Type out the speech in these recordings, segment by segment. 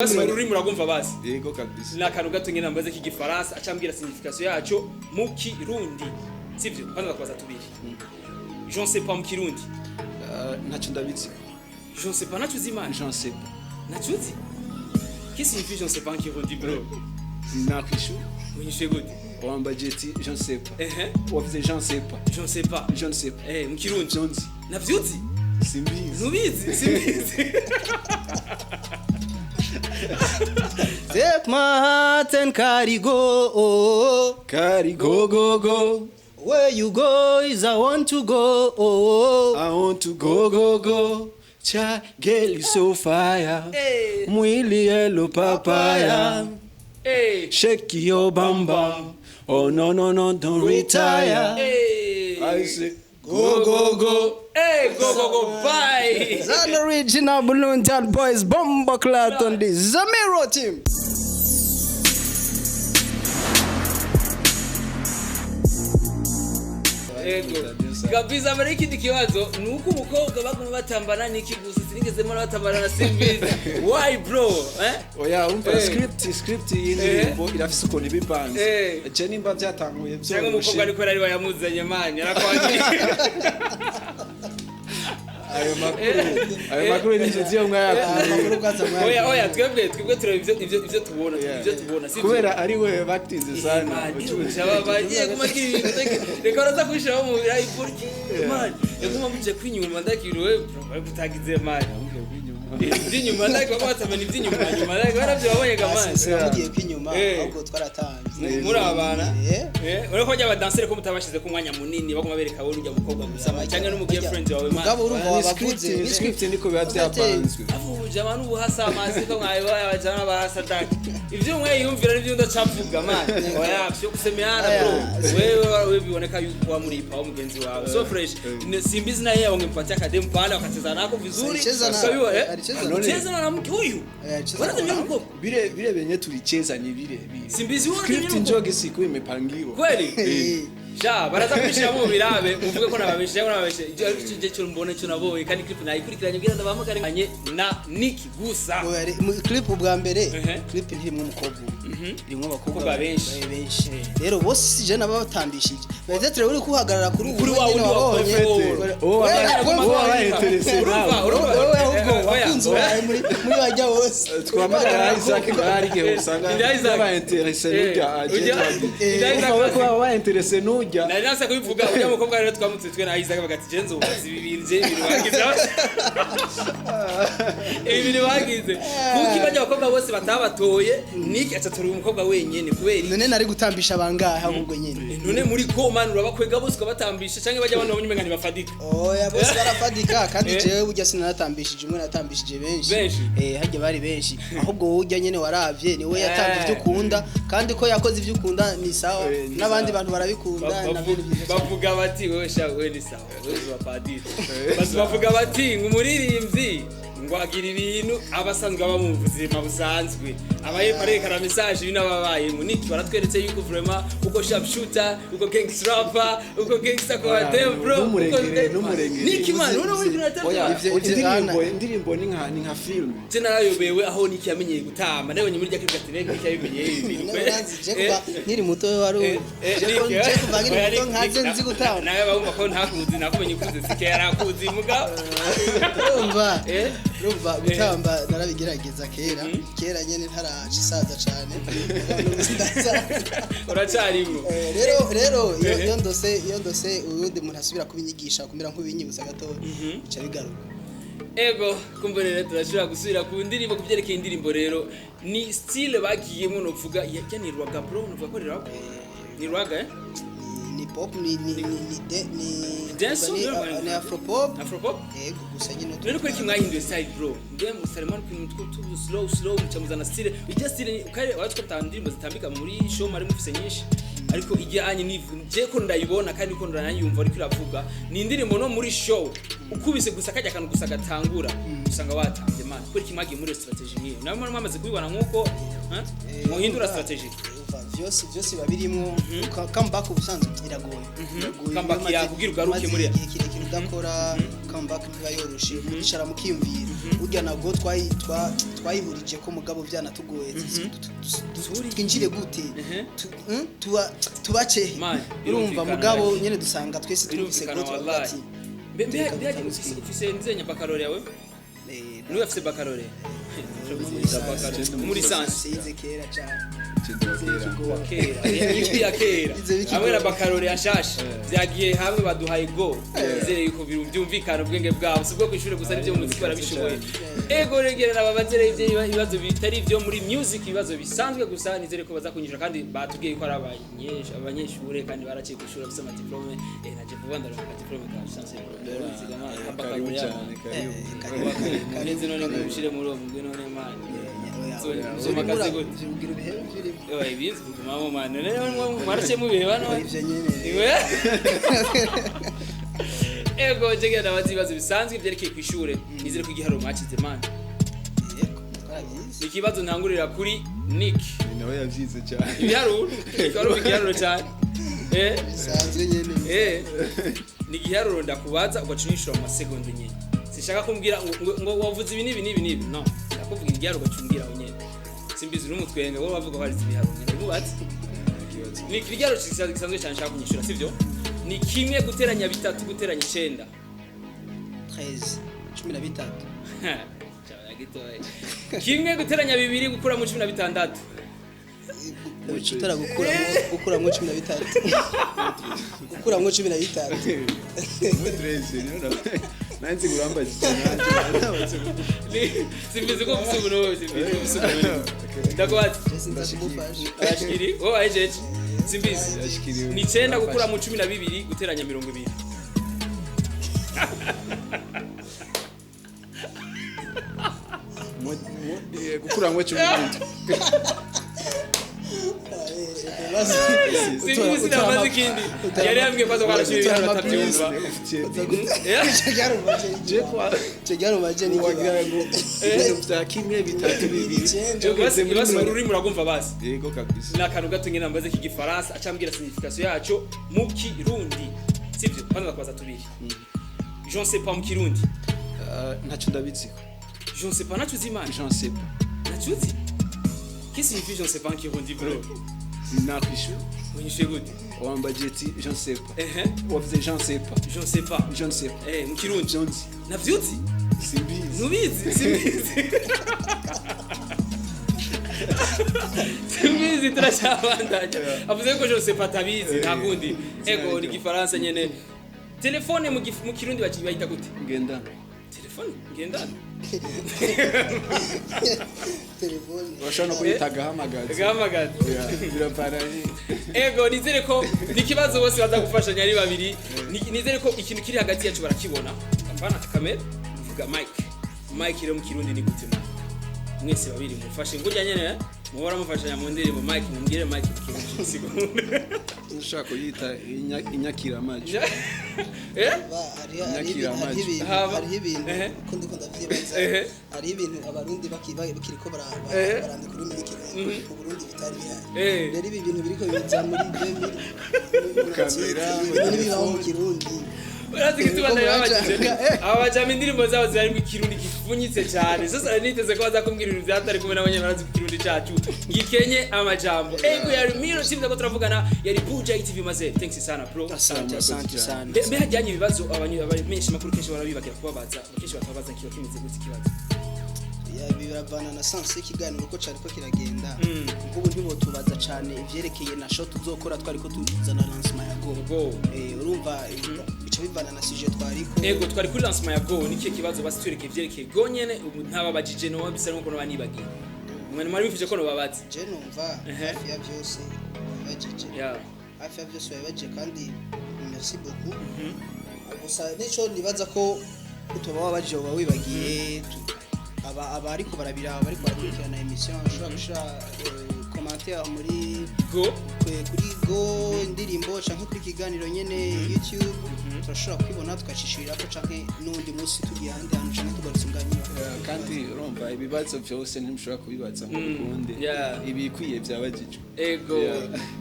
Basi ururimi uragumva basi. Yego kabisa. Ni akantu gato nyine nambaze k'igifaransa, acambwira signification yaco mu Kirundi, sivyo? Kwanza ndakubaza tubiri: je ne sais pas mu Kirundi? Ntacyo ndabizi. Je ne sais pas, ntacyo uzi, man? Je ne sais pas. Ntacyo uzi? Qu'est-ce signifie je ne sais pas en Kirundi, bro? Nakwishura. Unyishuye gute? Wambaje ati je ne sais pas. Ehe. Wavuze je ne sais pas. Je ne sais pas. Je ne sais pas. Eh, mu Kirundi? Ivyo nzi. Navyo uzi? Simbizi. Ntubizi? Simbizi. Take my heart and carry go. Kari go go go. Where you go is I want to go. I want to go go go. Cha girl, you so fire. Hey. Mwili yellow papaya. Hey. Shake your bam bam. Oh no no no, don't retire. Hey. I say go go go. Hey, go go go, bye. Zan original Burundian boys, Bombo Clat on the Zamiro team. Yego kabisa. Mbere y'ikindi kibazo ni uko umukobwa baguma batambana n'iki gusa, sinigeze mbona batambana na Simbizi. Why, bro, eh? Oya, umva. Eh. Script y'indirimbo irafise ukuntu iba ipanze. Je nimba byatanguye Cyangwa umukobwa byoroshe. ariko yari wayamuzanye, man, yarakwangiye. Ayo makuru n'inzu ziyo mwayakuye. Oya oya, twebwe tureba ivyo tubona, ivyo tubona, sivyo? Kubera ari we batinze sana. Ucuruzi. Bagiye kumagira ibintu, reka baraza kubishiraho mu birayi man, yaguma muje kwinyuma ndakiriwe bro, bari gutagize, man, iby'inyuma ndaki baba batamenya iby'inyuma nyuma ndaki baravyo babonye ga, man. Sinamugiye kwinyuma. Ahubwo twaratanze. Muri abana. Eh. Urako bajya abadansere ko mutabashize ku mwanya munini, baguma bereka wowe urya mukobwa gusa cyangwa n'umu girlfriend wawe, man? Mugabo urumva Ni wabavuze. script, script niko biba byapanzwe. Avuje abantu ubuhasa amazi ko mwabibaye abajana bahasa daki, ivyo umwe yiyumvira n'ivyo undi acavuga, man. Oya, vyo kusemeana, bro. Wewe wewe biboneka yuko wamuripa wa mugenzi wawe so fresh. Simbizi naye wangempatia kademu pale wakacheza nako vizuri. Alicheza na- Kwa hiyo, eh, alicheza na- alicheza na mwanamke huyu. Eh, alicheza Wanaza na mimi mwanamke. mkobwa. Bile bile benye tulicheza ni bile bile. Simbizi wewe Script njoge siku imepangiwa. Kweli? Eh. Sha baraza kubishiramo birabe muvuge ko nababeshe cyangwa nababeshe. Icyo icyo cyo mbona cyo nabonye kandi clip nayikurikiranye ngira ndabahamagare anye na Nick gusa. Oya, clip ubwa mbere, clip ntirimwo umukobwa umwe, irimwo abakobwa Abakobwa benshi. Benshi. Rero bose si je nababatambishije, peut-être uri kuhagarara kuri ubu Kuri wa nyene wundi wa wabonye. Prophet. Uwo Wewe, wabaye intéressé Urumva, nawe. urumva. Wewe ahubwo Oya, wakunze oya. uwawe muri bajya bose. Twamagara Isaac ngari igihe usanga Inda Isaac. yabaye intéressé n'urya Ujya- agenda. Inda Isaac. Urumva ko wabaye intéressé n'urya. Nari nasa kubivuga ujya mukobwa rero twamutse twe na Isaac bagati jenzo ubazi ibi bintu je ibintu bagize, ibi bintu bagize kuki bajya abakobwa bose batabatoye, Nick acatora umukobwa wenyene kubera iki? None nari gutambisha bangahe ahubwo nyene? None muri ko, man, urabakwega bose ukabatambisha canke bajya abantu babonye umenga ntibafadika? Oya, bose barafadika kandi. Jewe burya sinanatambishije umwe, natambishije benshi. Benshi? Eh, harya bari benshi. Ahubwo wowe urya nyene waravye niwe yatanze ivyo ukunda, kandi ko yakoze ivyo ukunda ni sawa. Ni N'abandi bantu barabikunda navyo ni byiza cyane. Bavuga bati wewe sha, wewe ni sawa, wewe uba padiri. Basi bavuga bati ngo umuririmbyi ngo agira ibintu aba asanzwe aba mu buzima busanzwe, aba yerekana message ibintu aba abayemo. Niki baratweretse yuko vraiment uko sharp shooter, uko gangster rapper, uko gangster kwa dem, bro. N'umurengere, n'umurengere. Niki, man, none uri kuri Oya, Ivyo- indirimbo indirimbo ni nka film. Je narayobewe aho Niki yamenyeye gutamba, nabonye muri rya clip ati Niki yabimenyeye ibi bintu. None urazi, je kuva nkiri muto wari je kuva nkiri muto nkaze nzi gutamba. Nawe bumva ko ntakuzi, nakumenye ukuze, sike yarakuzi mugabo. Urumva, urumva gutamba narabigerageza kera kera nyene, ntaraca isaza cane. Ndasaza. Uracarimo. Rero iyo ndose uwundi muntu asubira kubinyigisha kumera nk'ubinyibutsa gato, bica bigaruka. Ego, kumva rero turashobora gusubira ku ndirimbo. Ku byerekeye indirimbo rero, ni style bagiyemo novuga ya ni rwaga, bro, novuga ko ni rwaga, ni rwaga, eh? Ni pop, ni de, ni Dance, ni, ni afro pop. Afro pop. Yego, gusa nyine Rero kuri kimwe mwahinduye style, bro, nge Salman ku mutwe tu slow slow mucamuzana style ijya style ukare watwo ta ndirimbo zitambika muri show mari mufise nyinshi, ariko ijyanye ni je ko ndayibona kandi ko ndanayumva ariko iravuga ni indirimbo no muri show ukubise gusa kajya akantu gusa gatangura usanga watambye, man. Kuri kimwe mwagiye muri strategy nk'iyo nawe mwamaze kubibona nkuko muhindura strategy? Umva, vyose vyose biba birimwo. Comeback ubusanzwe iragoye. Iragoye. Comeback Iyo kugira ugaruke umaze muri- igihe kirekire udakora, comeback ntiba yoroshe, mwicara mukiyumvira. Burya nabwo twayihurije ko, mugabo byanatugoye. Twinjire gute? Tubace Man, urumva, birumvikana, mugabo like. nyene dusanga twese twumvise Birumvikana go, turavuga wallahi. ati Mbe ufise nzenya baccalauréat we? Eh, Niwe afise baccalauréat? Muri science. Size kera cyane. Kera iki ya kera. Ize b'ikigo. Hamwe na baccalauréat nshasha vyagiye hamwe, baduhaye go. Nizere yuko byumvikana ubwenge bwabo si ubwo kw'ishure gusa, n'ibyo mu muziki barabishoboye. Ego, regera nababazere ivyo ibibazo bitari ivyo muri music, ibibazo bisanzwe gusa. Nizere ko baza kunyishura, kandi batubwiye ko ari abanyeshure kandi baraciye kw'ishure, bafise ama diplôme. Naje vuba ndaronka diplôme ka licence. Karibu cyane, karibu. Karibu. Neze none ngo ushire muri uwo mugwi none, man. Uzoma akazi gute? Ubwira ibihe birimo. Ewa, ibinzi kugumamo, man. None mwaraciye mubiheba none? Ivyo nyene. Iwe? Ego, jege ndabaza ibibazo bisanzwe byerekeye ku ishure. Nizere ko igiharuro mwakize, man. Yego, twarabyize. Ni ikibazo ntangurira kuri Nick. Ni nawe yavyize cyane. Ibiharuro, ikaba ari igiharuro cyane. Bisanzwe nyene. Ni igiharuro ndakubaza ugaca unyishura mu masegonda nyene. Sinshaka kumbwira ngo wavuze ibi n'ibi n'ibi n'ibi. No, ndakuvuga igiharuro ugaca umbwira aho nyene. Simbizi n'umutwenga wowe wavuga ko hari ibiharuro nyene. Bimubatse. Ni igiharuro gisanzwe cyane nshaka kunyishura, sivyo? Ni kimwe guteranya bitatu guteranya icenda. 13, 13. Cyaba gitoya. Kimwe guteranya bibiri gukuramo 16. Utara gukuramo 13, gukuramo 13. Muri 13 niyo nanze urambajije nanjye. Simbizi ko ufise ubu, simbizi ko ufise ubu. Ndakubaza. Je sinza kumufasha. Arashikiri, wowe wahejeje. Simbizi. Yashikiriwe. Ni icenda gukuramo 12 guteranya 20. Gukuramwo 17. Simbizi, namaze ikindi. Yari yambwiye ko aza kwarashira ibiharuro atabyumva. Wagira ngo ibintu vya kimwe, bitatu, bibiri. Basi basi, ururimi uragumva basi. Yego kabisa. Ni akantu gato nyine nambaze k'igifaransa, acambwira signification yaco mu Kirundi, sivyo? Kwanza ndakubaza tubiri: je ne sais pas mu Kirundi? Ntacyo ndabiziko. Je ne sais pas, naco uzi, imana? Je ne sais pas. Naco uzi? Qu'est-ce que signifie je ne sais pas en Kirundi, bro? Nakwishyura. Unyishuye gute? Wambaje ati je ne sais pas. Ehe. Wavuze je ne sais pas. Je ne sais pas. Je ne sais pas. Mu Kirundi? Je nzi. Navyuzi? Simbizi. Ntubizi? Simbizi, simbizi. Turacyabandanya. Avuze ko je ne sais pas atabizi, nta kundi. Ego, ni igifaransa nyene. Telefone mu Kirundi bayita gute? Ngendana. Telefone ngendana? Telefone. Urashobora no kuyita agahamagazi. Gahamagaza. Biravana. Ego, nizere ko ni ikibazo bose baza gufashanya ari babiri. Nizere ko ikintu kiri hagati yacu barakibona. Apana kamera, mvuga mic. Mic rero mu Kirundi ni gute? Mwese babiri mufashe ngurya nyene, eh? Muhora mufashanya mu ndirimbo. Mic, mumbwire mic mu Kirundi sigunda. Ushobora kuyita inyakiramajwi. Eh. Hariho ibintu Haba. hariho ibintu ko ndiko ndavyibaza. Hariho ibintu abarundi bakiriko barandika ururimi rw'ikirundi mu Burundi bitari bihari. Rero ibi bintu biriko biza muri 2000 Kamera, ibintu bibaho mu Kirundi. Urazi igituma ndabibabajije? Eh. Aba bajama indirimbo zabo zari mu Kirundi gifunyitse cyane. Sasa nari niteze ko baza kumbwira ibintu byatari kumwe n'abanyamarazi ku Kirundi cacu gikenye amajambo. Ego, yari Miro Simba ko turavugana, yari Buja TV. Maze thanks sana, bro. Asante, asante sana. Mbe hajyanye ibibazo abamenyesha makuru kenshi barabibagira kubabaza, kenshi batababaza kiba kimeze gute ikibazo? Ya, biravana na sens y'ikiganiro uko cari ko kiragenda. Nk'ubu ntibotubaza cane ivyerekeye na show tuzokora, twari ko tuzana lancement ya Go. Go. Urumva, bica bivana na sujet twariko. Ego, twari kuri lancement ya Go. Nikihe kibazo basi twereke ivyerekeye Go nyene? Ubu ntababajije, no bisa nuko banibagiye. Mwe mwari bifuje ko nobabaza. Je numva hafi ya byose babajije. Hafi ya byose babajije, kandi merci beaucoup. Gusa nico nibaza ko utoba wabajije uba wibagiye, aba ariko barabiraba, bariko barakurikirana émission, ushobora gushira commentaire muri Go. kuri Go indirimbo canke kuri kiganiro nyene YouTube. Turashobora kwibona tukacishirira ko canke n'undi munsi tugiye ahandi hantu canke tugarutse ngaho. Yeah, kandi urumva ibibazo byose ntimushobora kubibaza ngo bikunde. Ibikwiye byabagijwe. Ego.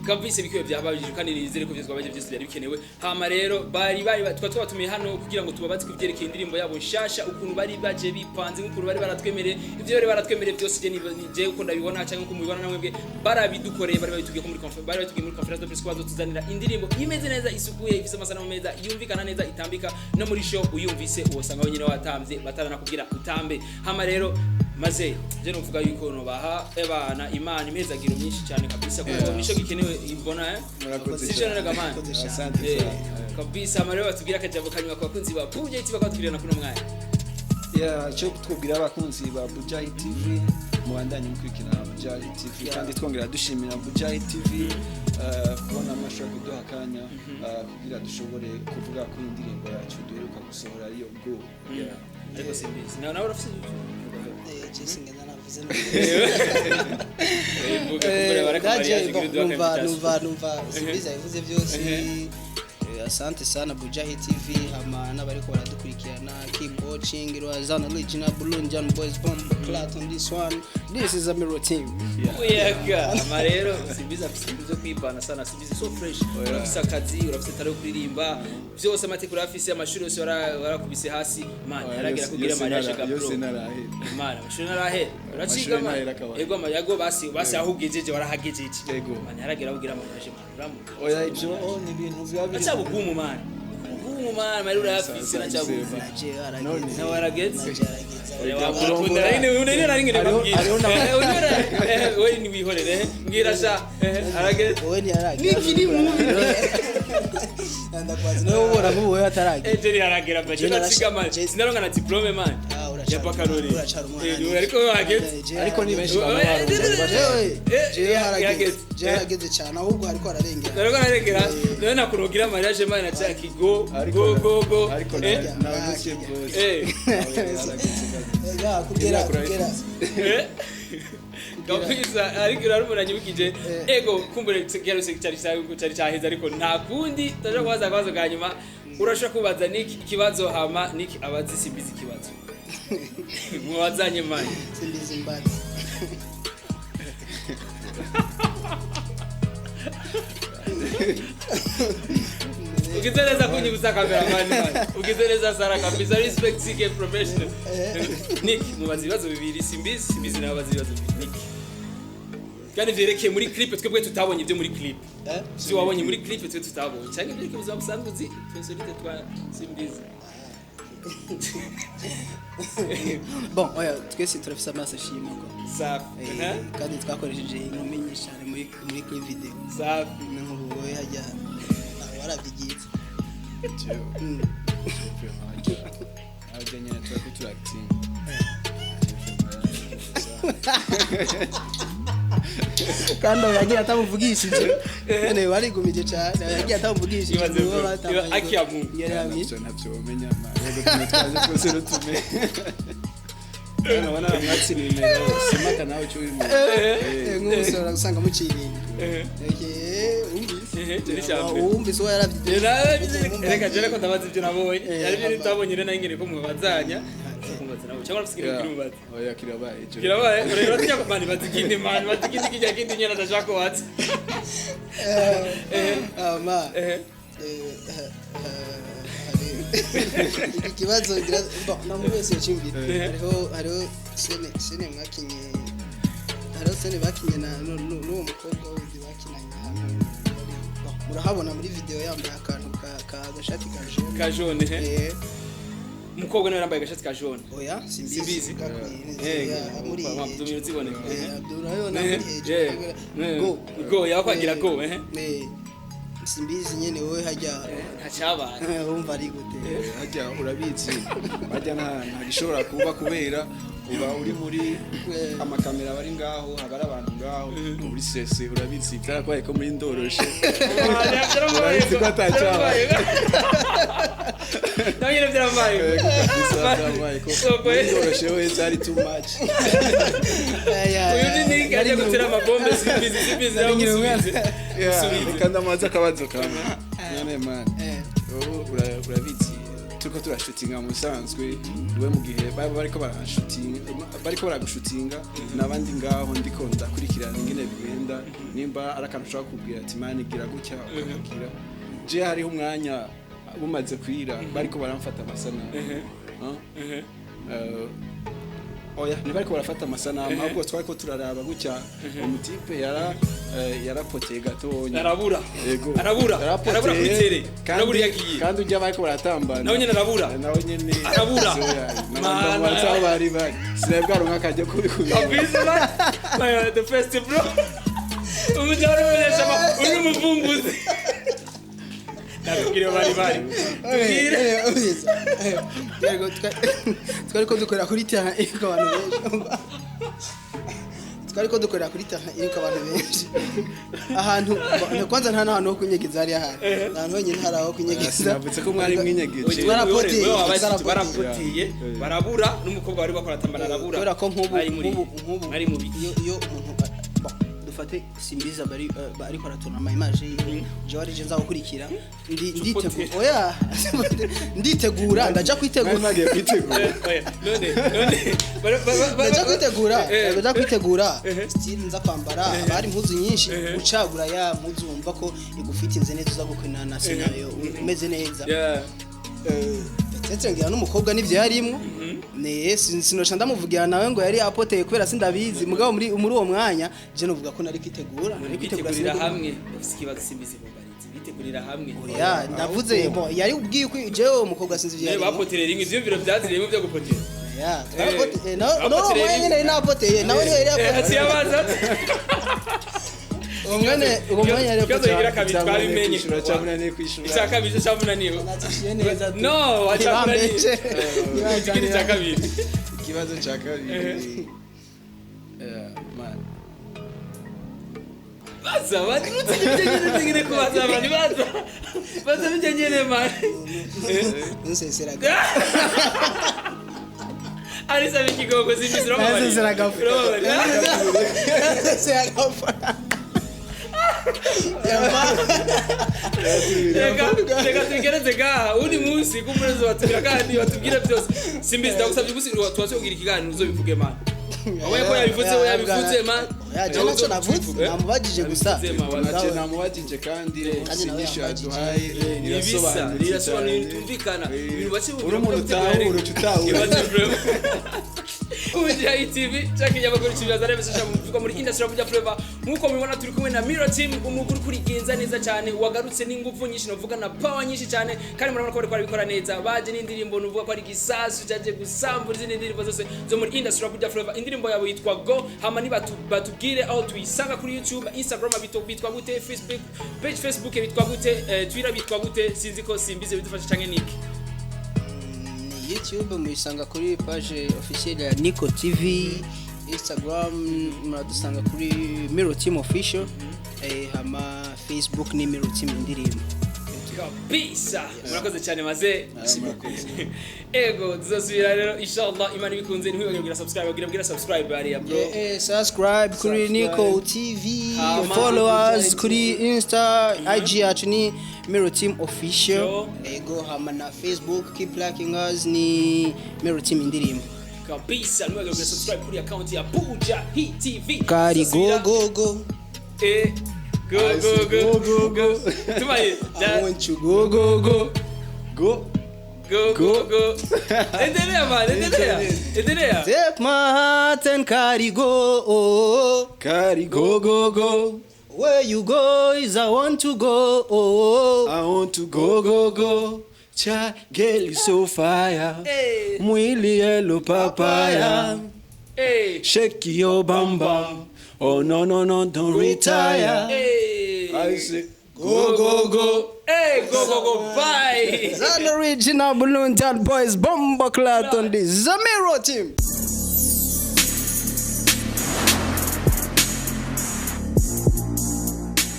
Kabisa, ibikwiye byababijije, kandi nizere ko byose twabajije byose byari bikenewe. Hama rero bari twabatumiye hano kugira ngo tubabaze ku byerekeye indirimbo yabo nshasha, ukuntu bari baje bipanze, nk'ukuntu bari baratwemereye, ibyo bari baratwemereye byose. Je ni je uko ndabibona cyangwa uko mubibona namwebwe, barabidukoreye. Bari babitubwiye ko muri bari batubwiye muri conférence de presse ko bazotuzanira indirimbo imeze neza, isukuye, ifise amasanamu meza, yumvikana neza, itambika no muri show. Uyumvise uwosanga wenyine watamvye bataranakubwira utambe. Hama rero maze je novuga yuko nobaha ebana Imana imezagiro myinshi cyane kabisa, kuko nico gikenewe imbona, eh. Murakoze Sivyo cyane. none gamana? Murakoze cyane. Asante sana. Kabisa. Hama rero batubwira akajambo kanyuma ku bakunzi ba Buja TV bakatubwira na kuno mwanya. Yeah, cyo twubwira abakunzi ba Bujahi TV, mubandanye mukurikirana Bujahi TV. Kandi twongera dushimira Bujahi TV kubona mwashobora kuduha akanya kugira dushobore kuvuga kuri indirimbo yacu duheruka gusohora, ariyo Go. Yeah. Ariko simbizi nawe urafise YouTube? Je singenda navuze. Vuga kumbure baraka mariage Bon, kugira duha numva invitation. Numva simbizi yabivuze byose. Asante sana Bujahi TV, hama n'abariko baradukurikirana, keep watching Rwazana Original Burundian Boys Bomb Clat on this one. This is a mirror team. Uyaga ama rero simbizi afise ibintu byo kwibana sana. Simbizi so fresh, urafise akazi, urafise talent yo kuririmba, byose amateka urafise, amashuri yose warakubise hasi man. Yaragera kugira mariage ga bro. Yose narahera. Mana, amashuri narahera, uraciga Amashuri man. ntahera kabari. Ego, amayago basi basi, aho ugejeje warahagejeje. Ego. Man, yaragera kugira mariage man, uramu Oya, ibyo oh, ni ibintu biba biri acabugumu man, ubugumu man, mari urayafise nacabugumu. Naje arageze. Nawe arageze? Naje arageze. We niwihorere, mbwira sha, arageze. Wowe ntiyaragera. Niki ni mubi. Ndakwazi nawe ubona nk'ubu wowe ataragera. Ejeri aragera mba Je naciga man, sinaronka na diplôme man Ah, uracara ya baccalauréat. Uracara umwana. Ariko we wageze. Je Ariko ni benshi baba Jewe jewe harageze. Yarageze. Jewe harageze cyane, ahubwo hariko ararengera. Nariko narengera none nakurogira mariage man na chaki go Ariko go go go. Ariko nawe bose Ya kugera kugera. Kabisa, ariko urarumuranyibukije. Ego, kumbure cyaruse cyari cyari cyaheze, ariko nta kundi taje kubaza akabazo ka nyuma. Urashobora kubaza Nick ikibazo, hama Nick abazi simbizi ikibazo mubazanye mani. Simbizi mbazi. Ugize neza kunyibutsa cameraman man, ugize neza Sara kabisa, respect CK professional. Nick mubaza ibibazo bibiri simbizi, simbizi nawe abaza ibibazo bibiri Nick, kandi vyerekeye muri clip. Twebwe tutabonye ibyo muri clip. Eh? Si wabonye muri clip, twe tutabonye, cyangwa ibyo ubuzima busanzwe uzi twese twa simbizi. Bon, oya, twese turafise amaso ashima ko. Safi. Kandi twakoresheje inkumi nyinshi cyane muri kuri video. Safi. Nk'ubu wowe hajya warabyigize. Jewe jewe hajya nyine tuba turakitinga. Kandi aho yagiye atamuvugishije none warigumije cyane, aho yagiye atamuvugishije. Ibaze nibo bro, batangaye akiyamu. Yari Ntabyo ntabyo umenya man, yego tumwe twaje twese rutume hano bana mwatsi nimero simaka nawe cyo uyu. Nk'ubu ushobora gusanga muciriye. Wumvise? Icyo ni icya mbere. Wumvise uwo yarabyigiye. Reka jere ko ndabaza ibyo nabonye, ari byo tutabonye rero nayo ngene ko mubazanya kumubaza nawe cyangwa urafise ikintu kiri mubaza. Oya, kirabaye icyo. Kirabaye, ureba tujya ku mani bazi ikindi mani bazi ikindi kijya kindi nyene adashaka kubaza. Ama iki kibazo ngira bon na muntu wese yacyumvira. Hariho scène mwakinye, hariho scène bakinye na n'uwo mukobwa wundi bakinanye hano bon, murahabona muri video yambaye akantu ka gashati ka jaune. Ka jaune, he. Umukobwa nawe yambaye agashati ka jaune. Oya, simbizi. Simbizi. Muri Abdul ziboneka. Abdul urabibona muri hejuru go. Go yakwagira go. Simbizi nyene wowe hajya Ntacyabaye. Wumva ari gute? Hajya urabizi, hajya nta gishobora kuba kubera uba uri muri amakamera, bari ngaho, haba ari abantu ngaho muri sese, urabizi byarakwaye ko muri ndoroshe. Urabizi ko atacyabaye. Nawe nyine byarabaye. Kabisa, byarabaye ko muri ndoroshe we byari too much. Uyu ni Nick ajya gutera amabombe simbizi, simbizi nawe musubize. Yeah, Subize. reka ndamaze akabazo kamwe none man. Wowe urabizi, turiko turashutinga mu bisanzwe, we mu gihe baba bariko barashutinga, bariko baragushutinga n'abandi ngaho, ndiko ndakurikirana ingene bigenda. Nimba ari akantu ushobora kubwira ati: "Man, gira gutya," ukakagira. Je hariho umwanya bumaze kwira bariko baramfata amasanamu. Ah? Oya, ntibariko barafata amasanamu, ahubwo twariko turaraba gutya, umutipe yarapoteye gatonya. Arabura. Yego. Arabura. Yarapoteye, Arabura kuri terrain. kandi Arabura yagiye. Kandi ujya bariko baratambana. Nawe nyene arabura. Nawe nyene. Arabura. Mana. Mana. Bari bari sinabwaronka akajya kubikubira. Kabisa, man. Man, the first, bro. Umujyana umunyeshama uri umuvumbuzi. Nakubwira bari. Tubwire. Yego, twari ko dukorera kuri terrain iriko abantu benshi. Twari ko dukorera kuri terrain iriko abantu benshi, ahantu kwanza nta n'ahantu ho kunyegeza hari ahari, ahantu honyine hari aho kunyegeza. Sinavutse ko mwari mwinyegeje. Twarapoteye, Wewe wabashitsi. twarapoteye. Barapoteye, barabura, n'umukobwa wari bakora atambara arabura. Kubera ko nk'ubu Ari muri nk'ubu ari mu biki? Iyo umuntu, bon, dufate Simbiza, bari ariko aratona ama image yiwe, jewe ari je nza gukurikira, nditegura, oya, nditegura, ndaja kwitegura. Mwari mwagiye kwitegura. Oya, none Ndaja kwitegura. Ndaja kwitegura style nza kwambara. Haba hari impuzu nyinshi, ucagura ya mpuzu wumva ko igufitinze neza, uza gukinana na scenario umeze neza. Peut-être ngira n'umukobwa nivyo yarimwo, ne sinosha ndamuvugira nawe ngo yari apoteye, kubera sindabizi. Mugabo muri uwo mwanya je novuga ko nari kwitegura, nari kwitegura. Bitegurira hamwe. Ufise ikibazo, Simbizi, mumbarizi bitegurira hamwe. Oya, ndavuze bon, yari ubwiye ko jewe umukobwa sinzi ivyo Nawe yarimwo. bapoterera rimwe, ivyumviro vyaziriyemo vyo gupotera. Ya, twarapoteye. No, Bapotereye mwanya rimwe. nyene nari napoteye, nawe niwe yari Haciye apoteye. abanza. Uwo mwanya, uwo mwanya yari Ikibazo apoteye. kigira kabiri twabimenye. Cyamunaniye kwishura. Icya kabiri cyo cyamunaniye. Nacishiye neza tu. No, wacamunaniye. Ntibambeshe. Ikindi cya kabiri. Ikibazo cya kabiri. Man. Baza bati ibyo nyene nyene kubaza abantu baza baza ibyo nyene, man. Nseseraga. Arisaba ikigogo, Simbizi, urababarira. Nseseraga. Urababarira. Nseseraga. Yama. Reka tubigereze gaha, undi munsi kumurezi batubwira kandi batubwire byose. Simbizi, ndagusabye, umunsi tubaze kugira ikiganiro uzobivuge, man. Wowe ko yabivuze, we yabivuze, man. Oya, je naco navuze, namubajije gusa. Yabivuze, man. Naje namubajije kandi Kandi nawe inyishu yambajije. yaduhaye Ni bisa irasobanutse irasobanuye, cyane. tumvikana ibintu bake. Uri umuntu utahura, uca utahura. Ibaze bro. Buja TV cyangwa ikinyamakuru kibaza remesha muvugwa muri industry ya Buja Flavor. Nkuko mubibona, turi kumwe na Miro Team, umugwi uri kurigenza neza cyane, wagarutse n'ingufu nyinshi, novuga na power nyinshi cyane, kandi murabona ko bariko barabikora neza. Baje n'indirimbo nuvuga ko ari gisasu cyaje gusambura izindi ndirimbo zose zo muri industry ya Buja Flavor. Indirimbo yabo yitwa Go. Hama ni batubwire aho tuyisanga kuri YouTube, Instagram bitwa gute, Facebook page, Facebook bitwa gute, Twitter bitwa gute? Sinzi ko Simbize bidufasha canke Nick. Ni YouTube muyisanga kuri page officielle ya Nico TV, Instagram muradusanga kuri Miro Team Official, hama Facebook ni Miro Team Indirimbo. Kabisa, murakoze cyane maze. Ego, tuzosubira rero inshallah, Imana ibikunze. Ntiwibagire kugira subscribe, kugira subscribe hariya, bro. Subscribe kuri Nico TV. Hama. Followers kuri Insta, IG yacu ni Miro Team Official. Ego, hama na Facebook, keep liking us, ni Miro Team Indirimbo. Kabisa, ntiwibagire kugira subscribe kuri account ya Buja Hit TV. Kari go. Tuzosubira. Go go. Go go go. Go, go, go. Tumaye. I want you go go go. Go. Go go go, endelea man, endelea, endelea. Take my heart and carry go. Kari go go go. Where you go is I want to go. I want to go go go. Cha girl, you so fire. Hey. Mwili yellow papaya. Hey. Shake your bum bum. Oh no no no, don't retire. Hey. I say go go go. Hey, go go go, bye. Zan original Balloon Boys Bombo Clat on the Zamiro team.